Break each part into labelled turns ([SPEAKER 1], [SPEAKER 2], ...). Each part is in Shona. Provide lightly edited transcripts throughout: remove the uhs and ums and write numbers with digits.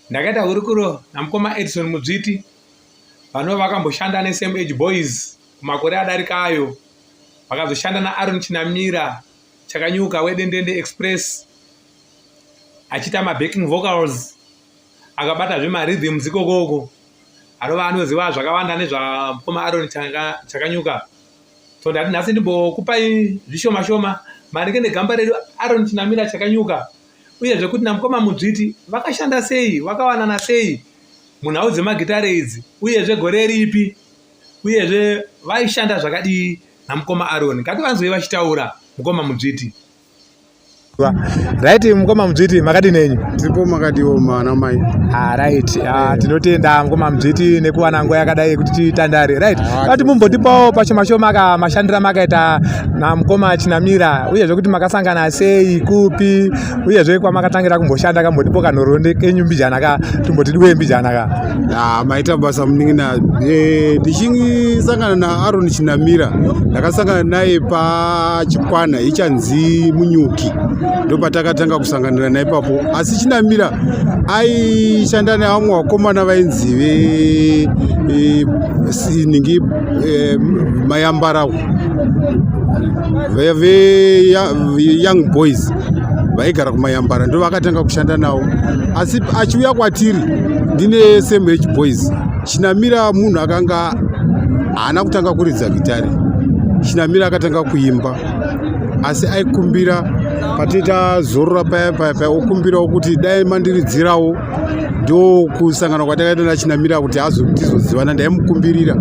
[SPEAKER 1] Ndakaita hurukuro namukoma Edson Mudzviti vanova vakamboshanda neSame Age Boys kumakore adarika ayo vakazoshanda naAron Chinamira Chakanyuka weDendende Express achiita mabacking vocals akabatazve marhythms ikokoko anova anoziva zvakawanda nezvamukoma Aaron Chakanyuka. So ndati nhasi ndimbokupai zvishoma shoma maringe negamba redu Aaron Chinamira Chakanyuka uyezve kuti namukoma Mudzviti vakashanda sei, vakawanana sei munhau dzemagitare idzi uyezve gore ripi uyezve vaishanda zvakadii namukoma Aaron. Ngativanzwei vachitaura mukoma Mudzviti. Right, mukoma Mudzviti, makadini henyu?
[SPEAKER 2] Tiripo, makadiwo mana mai?
[SPEAKER 1] Ah, right. Ah, tinotenda mukoma Mudzviti nekuwana nguva yakadai yekuti titandare. Right. Ah, Vati mumbotipawo pashoma shoma ka mashandira makaita namukoma Chinamira uyezve kuti makasangana sei kupi uyezve kwamakatangira kumboshanda kambotipo kanhoroondo kenyu mbijana ka timboti diwe mbijana ka.
[SPEAKER 2] Ah, maita basa munin'ina. Ndichisangana naAron Chinamira, ndakasangana naye pachikwana ichanzi Munyuki, ndopatakatanga kusanganira naye ipapo. Asi Chinamira aishanda nevamwe vakomana vainzi ve ningi Mayambara ve Young Boys vaigara kuMayambara, ndo vakatanga kushanda navo. Asi achiuya kwatiri ndine Same Age Boys, Chinamira munhu akanga haana kutanga kuridza gitari. Chinamira akatanga kuimba, asi aikumbira patita zorora paya paya paya, okumbirawo kuti dai mandiridzirawo. Ndo kusangana kwatakaita naChinamira kuti tizozivana. Ndaimukumbirira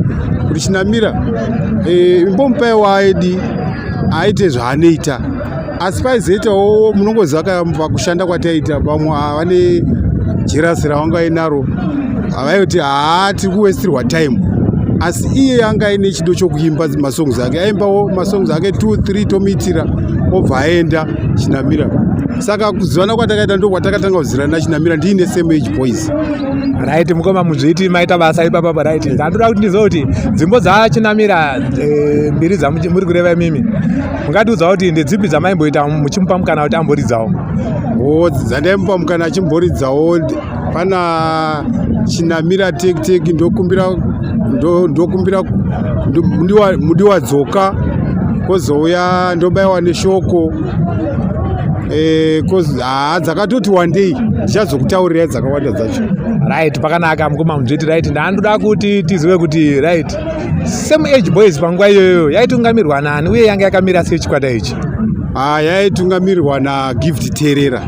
[SPEAKER 2] kuti Chinamira imbomupai waaidi aite zvaanoita, asi paizoitawo munongoziva pakushanda kwataita, vamwe vane jealous ravanga ainaro, havaiti haa tiri kuwestirwa time. Asi iye anga aine chido chokuimba masongs ake, aimbawo masongs ake 2 3, tomuitira, obva aenda Chinamira. Saka kuzivana kwatakaita, ndo kwatakatanga kuzivana naChinamira ndiine Same Age Boys.
[SPEAKER 1] Right, mukoma Mudzviti, maita basa ipapa. Right, ndandoda kuti ndizive kuti dzimbo dzaChinamira mbiri dzamuri kureva imimi, mungatiudza kuti ndedzipi dzamaimboita muchimupa mukana kuti amboridzawo?
[SPEAKER 2] O, dzandaimupa mukana achimboridzawo, pana Chinamira Tek Tek, ndokumbira ndokumbira mudiwa dzoka, kozouya ndobayiwa neshoko. Haa, dzakatoti wandei, ndichazokutaurirai dzakawanda dzacho.
[SPEAKER 1] Right, pakanaka mukoma Mudzviti. Right, ndandoda kuti tizive kuti, right, Same Age Boys panguva iyoyo yaitungamirwa nani uye yanga yakamira sei chikwata ichi?
[SPEAKER 2] Ah, yaitungamirirwa naGift Terera,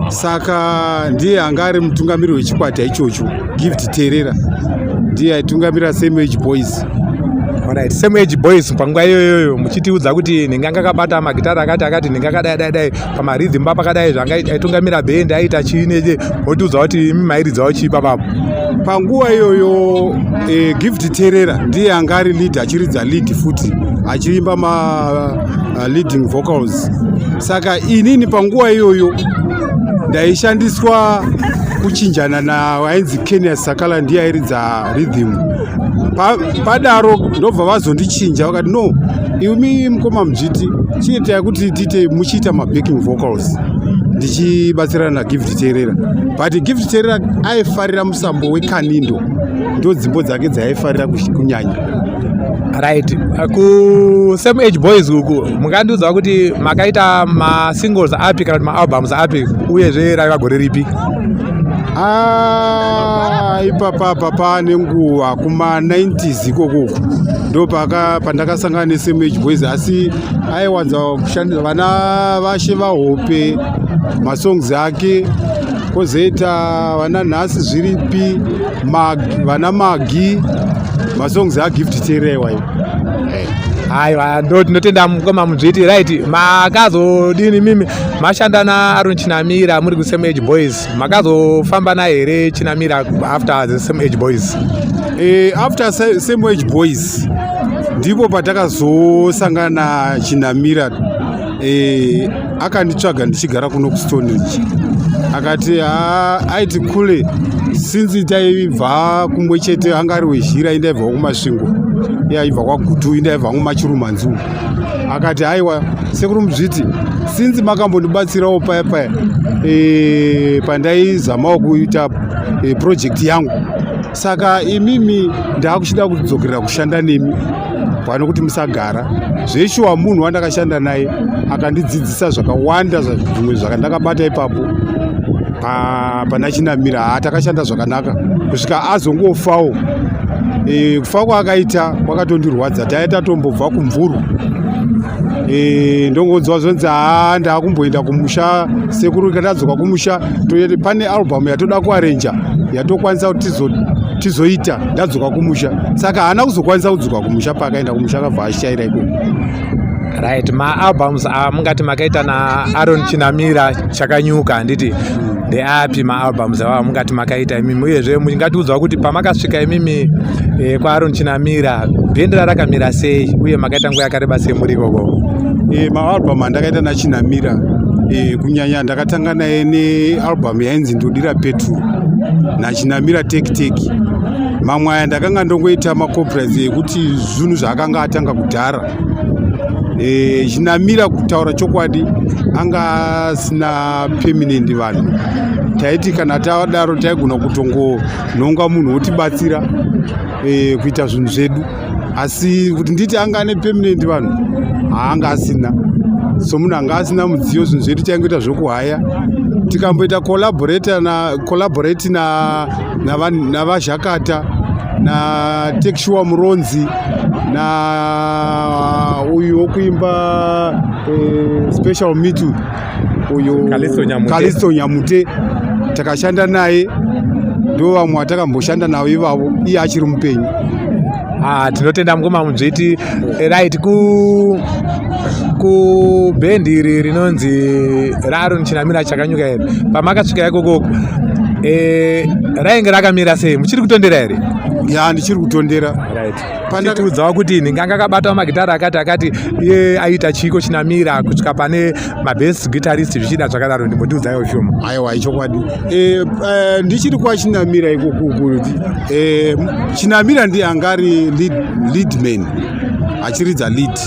[SPEAKER 2] saka ndiye anga ari mutungamiri wechikwata ichocho. Gift Terera ndiye aitungamira Same Age Boys.
[SPEAKER 1] Alright, Same Age Boys panguva iyoyoyo, muchitiudza kuti nhingi anga akabata magitara akati akati, nhingi akadai dai dai pamarhythm pakadai, zvanga aitungamira bhendi, aiita chii neche, motiudza kuti imi mairidzawo chii papapo?
[SPEAKER 2] Panguva iyoyo Gift Terera ndiye anga ari lead, achiridza lead futi achiimba ma leading vocals. Saka inini panguva iyoyo ndaishandiswa kuchinjana nawainzi Kenya Sakala, ndiye airidza rhythm. Padaro ndobva vazondichinja, vakati, "No, imi mukoma Mudzviti, chiitai kuti tiite muchiita mabacking vocals," ndichibatsirana naGift Terera. But Gift Terera aifarira musambo weKanindo, ndo dzimbo dzake dzaaifarira kunyanya.
[SPEAKER 1] Right, ku Same Age Boys uku mungandiudza kuti makaita masingles api kana kuti maalbums api, uyezve raiva gore ripi?
[SPEAKER 2] Ah, ipapapa pane nguva kuma-90s ikokoko ndo pandakasangana neSame Age Boys, asi aiwanza kushandisa vana vashe vahope masongs ake, kwozoita vana nhasi zviripi, vana Magi, masongs aGift Terera iwayo.
[SPEAKER 1] Aiwa, ndo tinotenda mukoma Mudzviti. Right, makazodini mimi mashanda naAron Chinamira muri kuSame Age Boys? Makazofamba naye here Chinamira after the Same Age Boys?
[SPEAKER 2] After Same Age Boys ndipo patakazosangana Chinamira. Akanditsvaga ndichigara kuno kuStoneridge, akati aiti kule since taibva kumwe chete, anga ari Wezhira, indaibvawo kuMasvingo, iye aibva kwaGutu, indaibva mumaChirumanzu. Akati haiwa sekuru Mudzviti, sinzi makambondibatsirawo paya paya pandaizamawo kuita project yangu, saka imimi ndaakuchida kudzokerera kushanda nemi pano kuti musagara. Zveshuwa munhu wandakashanda naye akandidzidzisa zvakawanda, zvimwe zvakandakabata ipapo pana Chinamira. Haa, takashanda zvakanaka kusvika azongofawo. Kufa kwaakaita kwakatondirwadza. Taiya tatombobva kumvuru, ndongonzwa zvonzi, "Haa, ndaakumboenda kumusha sekuru. Tadzoka kumusha, pane album yatoda kuarenja yatokwanisa kuti tizoita ndadzoka kumusha." Saka haana kuzokwanisa kudzoka kumusha. Paakaenda kumusha akabva ashayira ikoko.
[SPEAKER 1] Right, maalbums amungati makaita naAron Chinamira Chakanyuka, handiti? Ndeapi maalbums ava mungati makaita imimi? Uyezve mungatiudzawo kuti pamakasvika imimi kwaAron Chinamira, bhendi rarakamira sei, uye makaita nguva yakareba sei muri ikoko?
[SPEAKER 2] Maalbum andakaita naChinamira, kunyanya ndakatanga naye nealbum yainzi "Ndodira Petro" naChinamira Teki Teki. Mamwe aya ndakanga ndongoita macopyrights ekuti zvinhu zvaakanga atanga kudhara. Chinamira, kutaura chokwadi, anga asina permanent vanhu. Taiti kana tadaro taigona kutongonhonga munhu wotibatsira kuita zvinhu zvedu, asi kuti nditi anga ane permanent vanhu, haanga asina. Somunhu anga asina mudziyo, zvinhu zvedu taingoita zvokuhaya. Tikamboita collaborate navaZhakata, naTekshua Muronzi, na uyu wokuimba "Special Meet" uyu.
[SPEAKER 1] Kalisto Nyamute.
[SPEAKER 2] Kalisto Nyamute takashanda naye. Ndo vamwe vatakamboshanda navo ivavo iye achiri mupenyu.
[SPEAKER 1] Ah, tinotenda mukoma Mudzviti. Right, kubhendi iri rinonzi raAron Chinamira Chakanyuka here, pamakasvika ikokoko rainge rakamira sei? Muchiri kutondera here?
[SPEAKER 2] Ya, ndichiri kutondera.
[SPEAKER 1] Right, chitiudzawo kuti ndinganga akabatawo magitara akati akati, iye aita chiko Chinamira kusvika pane mabass guitarist, zvichida zvakadaro. Ndimbondiudzaiwo shoma.
[SPEAKER 2] Aiwa, ichokwadi. Ndichiri kwaChinamira ikokuku, Chinamira ndiye anga ari lead man, achiridza lead,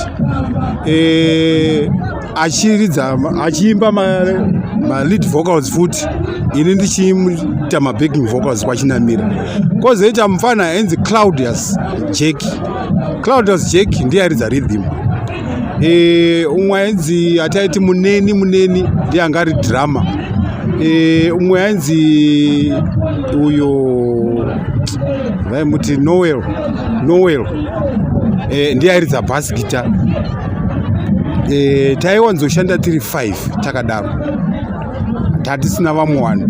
[SPEAKER 2] achiridza, achiimba ma lead vocals futi, ini ndichiita mabacking vocals kwaChinamira. Kwozoita mufana ainzi Claudius Jack. Claudius Jack ndiye airidza rhythm. Umwe ainzi ataiti Muneni, Muneni ndiye anga ari drummer. Umwe ainzi uyo vaimuti Noel, Noel ndiye airidza bass guitar. Taiwanzoshanda tiri 5 takadaro, tatisina vamwe vanhu.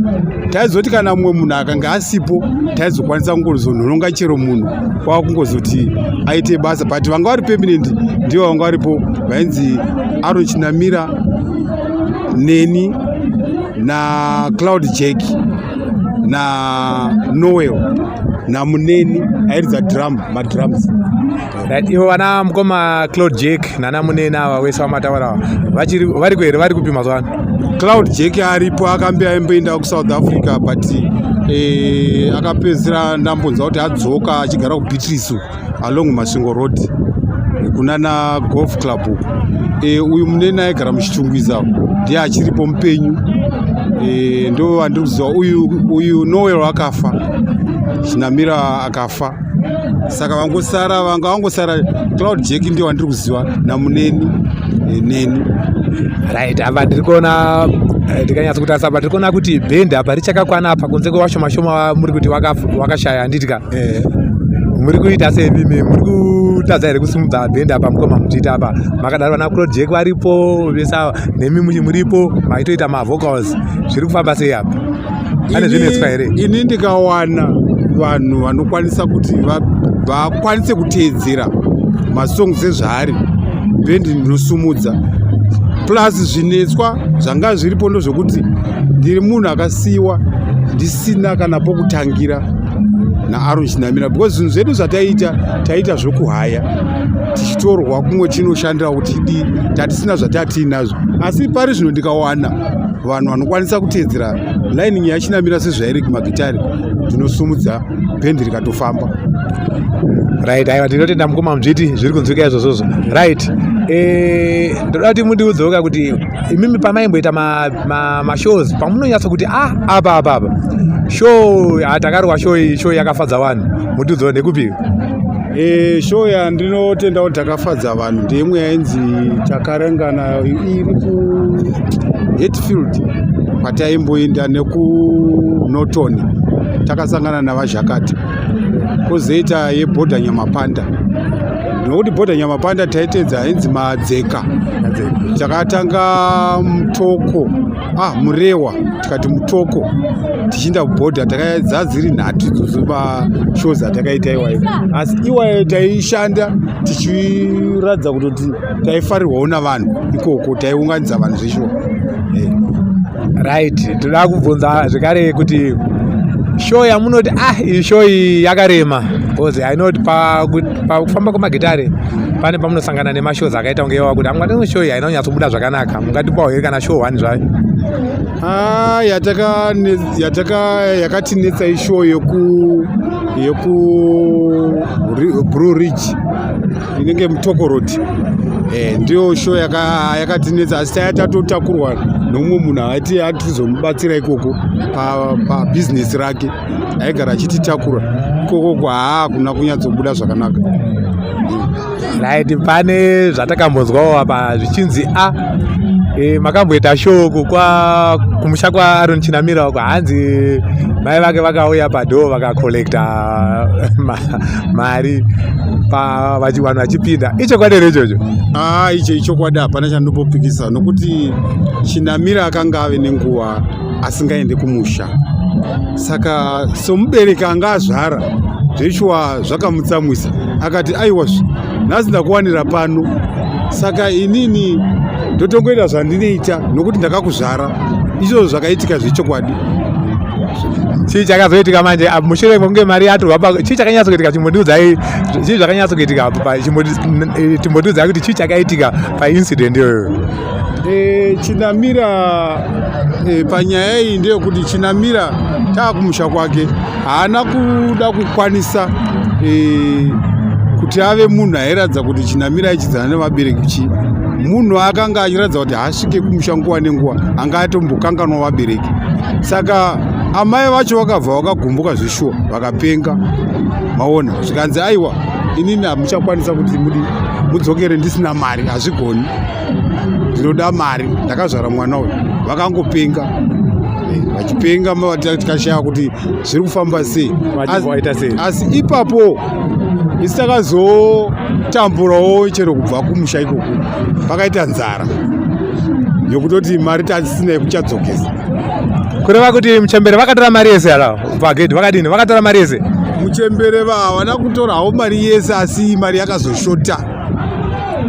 [SPEAKER 2] Taizoti kana mumwe munhu akanga asipo, taizokwanisa kungozonhononga chero munhu kwava kungozoti aite basa, but vanga vari permanent ndivo vanga varipo, vainzi Aron Chinamira, neni, naCloud Jack, naNoel, naMuneni airidza drum, madrums.
[SPEAKER 1] Right, ivo vana mukoma Claude Jack nana Muneni ava wese vamataura ava, vachiri variko here? Vari kupi mazuva ano?
[SPEAKER 2] Cloud Jack aripo, akambe aimboenda kuSouth Africa, but akapedzisira ndambonzwa kuti adzoka, achigara kuBeatrice uku, along Masvingo Road, kunana Golf Club uku. Uyu Muneni aigara muChitungwiza, ndiye achiripo mupenyu. Ndo vandiri kuziva. Uyu Noel akafa, Chinamira akafa, saka vangosara, vanga vangosara Cloud Jack, ndiye wandiri kuziva, naMuneni, neni.
[SPEAKER 1] Right, apa ndiri kuona, ndikanyatsa kutarisa apa, ndiri kuona kuti bhendi apa richakakwana apa, kunze kwewashoma shoma muri kuti wakashaya, handiti ka?
[SPEAKER 2] Eh.
[SPEAKER 1] Muri kuita semimi muri kutadza here kusimudza bhendi apa, mukoma muchiita apa makadaro? Vana Claude Jack varipo vese ava, nemi muripo, maitoita mavocals. Zviri kufamba sei apa? Pane zvinetswa here?
[SPEAKER 2] Ini ndikawana vanhu vanokwanisa kuti vakwanise kuteedzera masongs sezvaari, bhendi ndinosumudza. Plus zvinetswa zvanga zviripo ndozvokuti ndiri munhu akasiyiwa ndisina kana pokutangira naAron Chinamira, because zvinhu zvedu zvataiita, taiita zvokuhaya, tichitorwa kumwe tinoshandira kuti tidii, tatisina zvatatiinazvo. Asi pari zvino ndikawana Vanhu vanokwanisa kuteedzera lining yaChinamira sezvairi kumagitari, ndinosumudza bhendi rikatofamba.
[SPEAKER 1] Right, aiwa, tinotenda mukoma Mudzviti, zviri kunzwika izvozvozvo. Right, ndoda kuti mundiudzewoka kuti imimi pamaimboita mashows ma, ma pamunonyatsa kuti ah, apa apa apa show takarwa show iyi, show yakafadza vanhu, mundiudzewo ndekupi?
[SPEAKER 2] Show yandinotenda kuti takafadza vanhu ndeimwe yainzi Takarengana, iri kuHatfield kwataimboinda nekuNorton, takasangana navaZhakati. Kwozoita yebhodha Nyamapanda, nokuti bhodha Nyamapanda taitedza ainzi Madzeka. Takatanga Mutoko, ah, Murewa, tikati Mutoko, tichiinda kubhodha. Takaedza dziri nhatu idzodzo mashows atakaita iwayo, asi iwayo taishanda tichiratidza kutoti taifarirwawo navanhu ikoko, taiunganidza vanhu zveshuwa.
[SPEAKER 1] Right, toda kubvunza zvekare kuti show yamunoti ah, iyi show iyi yakarema, because I know kuti pakufamba kwemagitare pane pamunosangana nemashows akaita kunge iwawa, kuti amungati show iyi haina kunyatsobuda zvakanaka. Mungatipawo here kana show one zvayo?
[SPEAKER 2] Ah, yataka yakatinetsa ishow yeku Blue Ridge, inenge Mutoko Road. Ndiyo show yakatinetsa, asi taya tatotakurwa nomumwe munhu aiti atizomubatsira ikoko pabhizinesi rake, aigara achititakura ikoko. Kwahaa kuna kunyatsobuda zvakanaka.
[SPEAKER 1] Right, pane zvatakambonzwawo apa zvichinzi a makamboita show kwa kumusha kwaAron Chinamira uko, hanzi mai vake vakauya padoor vakacollecta mari vanhu vachipinda. Ichokwadi here ichocho?
[SPEAKER 2] Ah, icho ichokwadi, hapana chandopopikisa, nokuti Chinamira akanga ave nenguva asingaende kumusha, saka somubereki anga azvara zveshuwa zvakamutsamwisa. Akati, "Aiwa, nhasi ndakuwanira pano, saka inini ndotongoita zvandinoita nokuti ndakakuzvara." Izvozvo zvakaitika zvechokwadi.
[SPEAKER 1] Chii chakazoitika manje mushure mekunge mari yatorwa? Chii chakanyatsokuitika? Chimbondiudzai chii zvakanyatsokuitika, timbondiudzai kuti chii chakaitika paincident iyoyo.
[SPEAKER 2] Chinamira, panyaya iyi ndeyekuti Chinamira taakumusha kwake haana kuda kukwanisa kuti ave munhu airatidza kuti Chinamira aichidzana nevabereki. Chi munhu akanga achiratidza kuti haasvike kumusha nguva nenguva, anga atombokanganwa vabereki. Saka amai vacho vakabva vakagumbuka zveshuwa, vakapenga, maona. Zvikanzi, "Aiwa, inini hamuchakwanisa kuti mudi mudzokere ndisina mari, hazvigoni, ndinoda mari, ndakazvara mwana uyu." Vakangopenga, vachipenga, tikashaya kuti zviri kufamba sei. Asi ipapo isi takazotamburawo chero kubva kumusha ikoko, pakaita nzara yokutoti mari tasina yekuchadzokesa.
[SPEAKER 1] Kureva kuti muchembere vakatora mari yese ala pagedhi? Vakadini, vakatora mari yese?
[SPEAKER 2] Muchembere havana kutora havo mari yese, asi mari yakazoshota.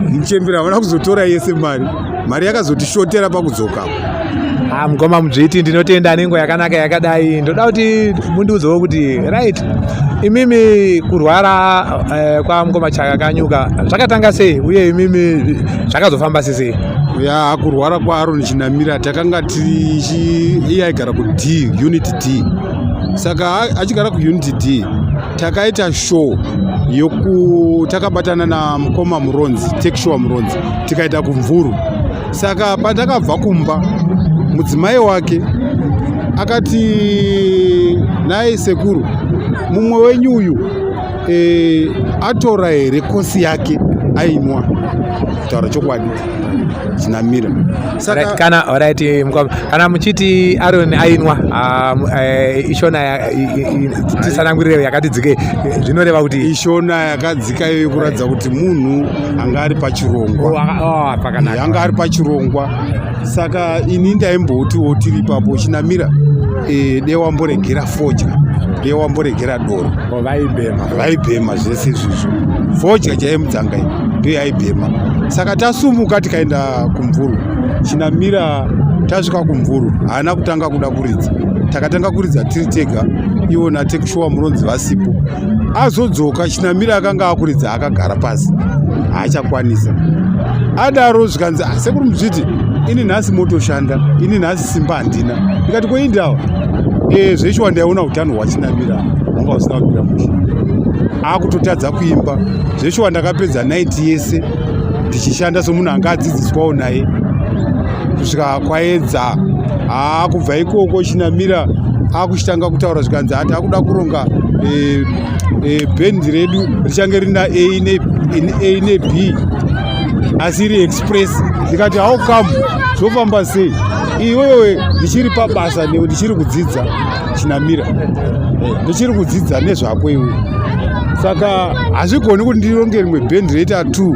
[SPEAKER 2] Muchembere havana kuzotora yese mari, mari yakazotishotera pakudzoka.
[SPEAKER 1] Ah, mukoma Mudzviti, ndinotenda nenguva yakanaka yakadai. Ndoda kuti mundiudzewo kuti, right, imimi kurwara kwamukoma Chakanyuka zvakatanga sei, uye imimi zvakazofamba sei?
[SPEAKER 2] Ya, kurwara kwaAron Chinamira, takanga tichi iye aigara kuD, unit D. Saka achigara kuunit D, takaita show yoku takabatana namukoma Muronzi, Takesure Muronzi, tikaita kuMvuru. Saka patakabva kumba, mudzimai wake akati, "Nai sekuru, mumwe wenyu uyu atora here kosi yake ainwa?" Kutaura chokwadi, Chinamira
[SPEAKER 1] saka right, kana, alright, mukoma, kana muchiti Aron ainwa, ishona tisanangurire yakati dzike, zvinoreva kuti?
[SPEAKER 2] Ishona yakadzika iyoyo kuratidza kuti munhu anga ari pachirongwa.
[SPEAKER 1] Oh, pakanaka.
[SPEAKER 2] Anga ari pachirongwa. Saka ini ndaimbotiwo tiri ipapo, "Chinamira, dewamboregera fodya, dewamboregera doro."
[SPEAKER 1] Oh, vaibhema?
[SPEAKER 2] Vaibhema zvese izvizvo, fodya chaimudzanga iyi ndiyo yaibhema. Saka tasumuka tikaenda kuMvuru, Chinamira tasvika kuMvuru haana kutanga kuda kuridza. Takatanga kuridza tiri tega, iwo naTekishuwa Muronzi vasipo. Azodzoka Chinamira akanga akuridza akagara pasi, haachakwanisa. Adaro zvikanzi, "Ah, sekuru Mudzviti." Ini nhasi motoshanda, ini nhasi simba handina. Ndikati koindawa e, zveshuwa ndaiona utano hwachinamira hwanga husina kumira mushe, akutotadza kuimba. Zveshuwa ndakapedza 90 yese ndichishanda somunhu anga adzidziswawo naye kusvika kwaedza. Haa, kubva ikoko Chinamira akuchitanga kutaura, zvikanzi ati akuda kuronga bhendi redu richange rina A ne A ne B, asi iri Express. Ndikati, "How come? Zvofamba sei?" Iwewe ndichiri pabasa newe, ndichiri kudzidza Chinamira, ndichiri kudzidza nezvako iwe, saka hazvigoni kuti ndironge rimwe bhendi roita 2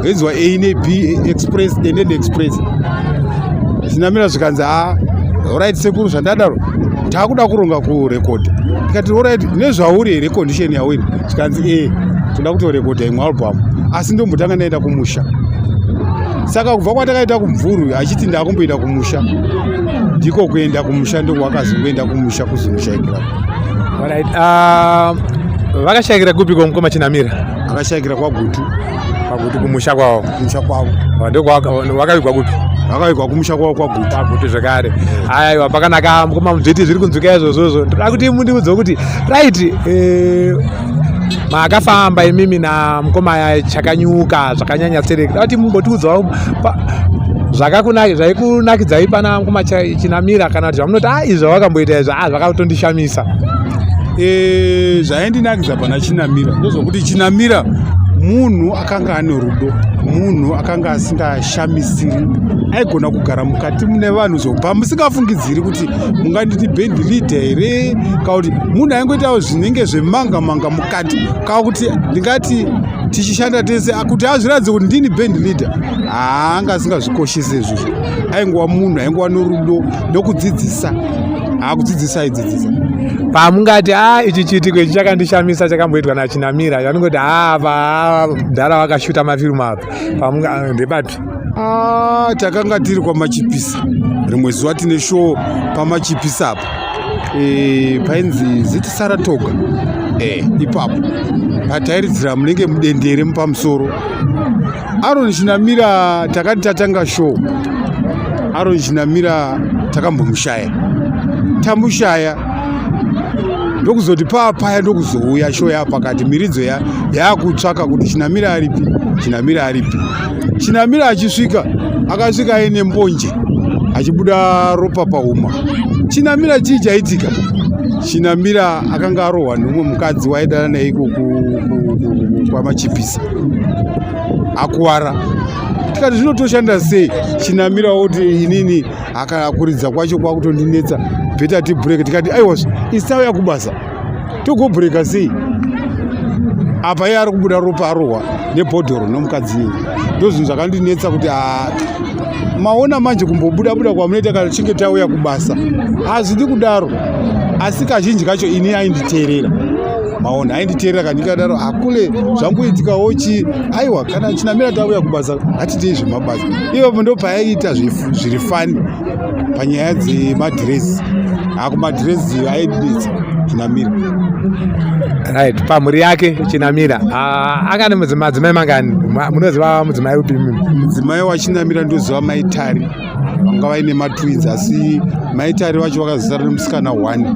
[SPEAKER 2] renzwa A ne B, Express, Dendende Express. Chinamira zvikanzi, "Ha, alright sekuru, zvandadaro taakuda kuronga kurekodha." Ndikati, "Alright, nezvauri here, condition yauri?" Zvikanzi, "E, toda kutorekodha imwe album, asi ndombotanga ndaenda kumusha." Saka kubva kwatakaita kumvurwi achiti ndakumboenda kumusha, ndiko kuenda kumusha ndokwakazongoenda kumusha kuzonoshayikira.
[SPEAKER 1] Alright, vakashayikira kupi komukoma Chinamira?
[SPEAKER 2] Akashayikira kwaGutu.
[SPEAKER 1] Kwagutu, kumusha kwavo?
[SPEAKER 2] Kumusha kwavo.
[SPEAKER 1] Ndowakavigwa kupi?
[SPEAKER 2] Vakavigwa kumusha kwavo kwaGutu.
[SPEAKER 1] Kwagutu zvekare. Aiwa, pakanaka, mukoma Mudzviti, zviri kunzwika izvozvozvo. Ndoda kuti mundiudze kuti, right, makafamba imimi namukoma Chakanyuka zvakanyanya tsereki. Da kuti mumbotiudzawo zvaikunakidzai pana mukoma Chinamira, kana kuti zvamunoti, a, izvi zvavakamboita izvi, a, zvakatondishamisa.
[SPEAKER 2] Zvaindinakidza pana Chinamira ndezvokuti Chinamira munhu akanga ane rudo, munhu akanga asingashamisiri, aigona kugara mukati mune vanhu zvopamusingafungidziri kuti munganditi band leader here, kana kuti munhu aingoitawo zvinenge zvemanga manga mukati, kana kuti ndingati tichishanda tese kuti azviratidze kuti ndini band leader, haanga asingazvikoshese izvozvo. Aingova munhu aingova norudo nokudzidzisa, haakudzidzisa, aidzidzisa.
[SPEAKER 1] Pamungati, a, ichi chiitiko ichi chakandishamisa chakamboitwa naChinamira, yanongoti, a, pa mudhara vakashuta mafirimu apa, pamunga ndepapi?
[SPEAKER 2] Ah, takanga tiri kwaMachipisa rimwe zuva, tine show paMachipisa apa, painzi ziti Saratoga, ipapo patairidzira munenge mudendere mupamusoro. Aron Chinamira, takati tatanga show, Aron Chinamira takambomushaya, tamushaya, ndokuzoti paapaya, ndokuzouya show yapakati, miridzo yaakutsvaka kuti Chinamira aripi, Chinamira aripi. Chinamira achisvika, akasvika aine mbonje, achibuda ropa pahuma. "Chinamira, chii chaitika?" Chinamira akanga arohwa nemumwe mukadzi waidana naye kwaMachipisa, akuwara. Tikati, "Zvinotoshanda sei?" Chinamira woti, "Inini akakuridza kwacho kwakutondinetsa, better tibreak." Tikati, "Aiwa, isauya kubasa, togobhureka sei apa iye ari kubuda ropa, arohwa nebhodhoro nomukadzi iye?" Ndo zvinhu zvakandinetsa kuti, ha, maona manje kumbobuda buda kwamunoita kana tichinge tauya kubasa, hazvidi kudaro. Asi kazhinji kacho ini ainditeerera, maona, ainditeerera. Kana ndikadaro, "Hakule, zvamboitikawo chi?" "Aiwa, kana Chinamira tauya kubasa, hatitei zvemabasa." Ipapo ndo paaiita zviri funny panyaya dzemadhirezi. Hakumadhirezi aidinetsa Chinamira.
[SPEAKER 1] Right, pamhuri yake Chinamira, ah, anga ane madzimai mangani? Munoziva mudzimai upi imimi?
[SPEAKER 2] Mudzimai waChinamira ndoziva Maitari, vanga vaine matwins, asi Maitari vacho vakazosara nemusikana one.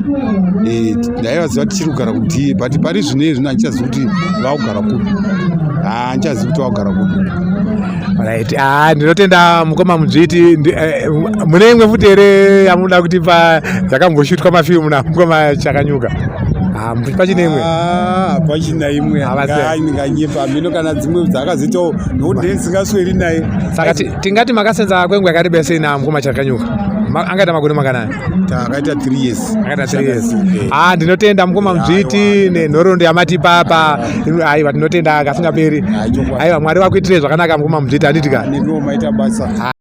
[SPEAKER 2] Ndaivaziva tichiri kugara kudii, but pari zvino izvi handichazivi kuti vakugara kupi, handichazivi kuti vakugara kupi.
[SPEAKER 1] Right, ah, ndinotenda mukoma Mudzviti. Mune imwe futi here yamunoda kutipa yakamboshutwa mafilimu namukoma Chakanyuka? Ah, pachine imwe?
[SPEAKER 2] Ah, hapachina imwe. Ndinganyepa mhino kana dzimwe dzakazoitawo, nokuti ndee ndisingasweri naye.
[SPEAKER 1] Saka tingati makasenza kwenguva yakareba sei namukoma Chakanyuka? Angaita makore manganani?
[SPEAKER 2] Takaita 3 years.
[SPEAKER 1] Akaita 3 years. Ah, ndinotenda mukoma Mudzviti nenhoroondo yamatipa apa. Aiwa, tinotenda kasingaperi.
[SPEAKER 2] Chokwadi.
[SPEAKER 1] Aiwa, Mwari vakuitirei zvakanaka, mukoma Mudzviti, handiti ka?
[SPEAKER 2] Nemiwo maita basa.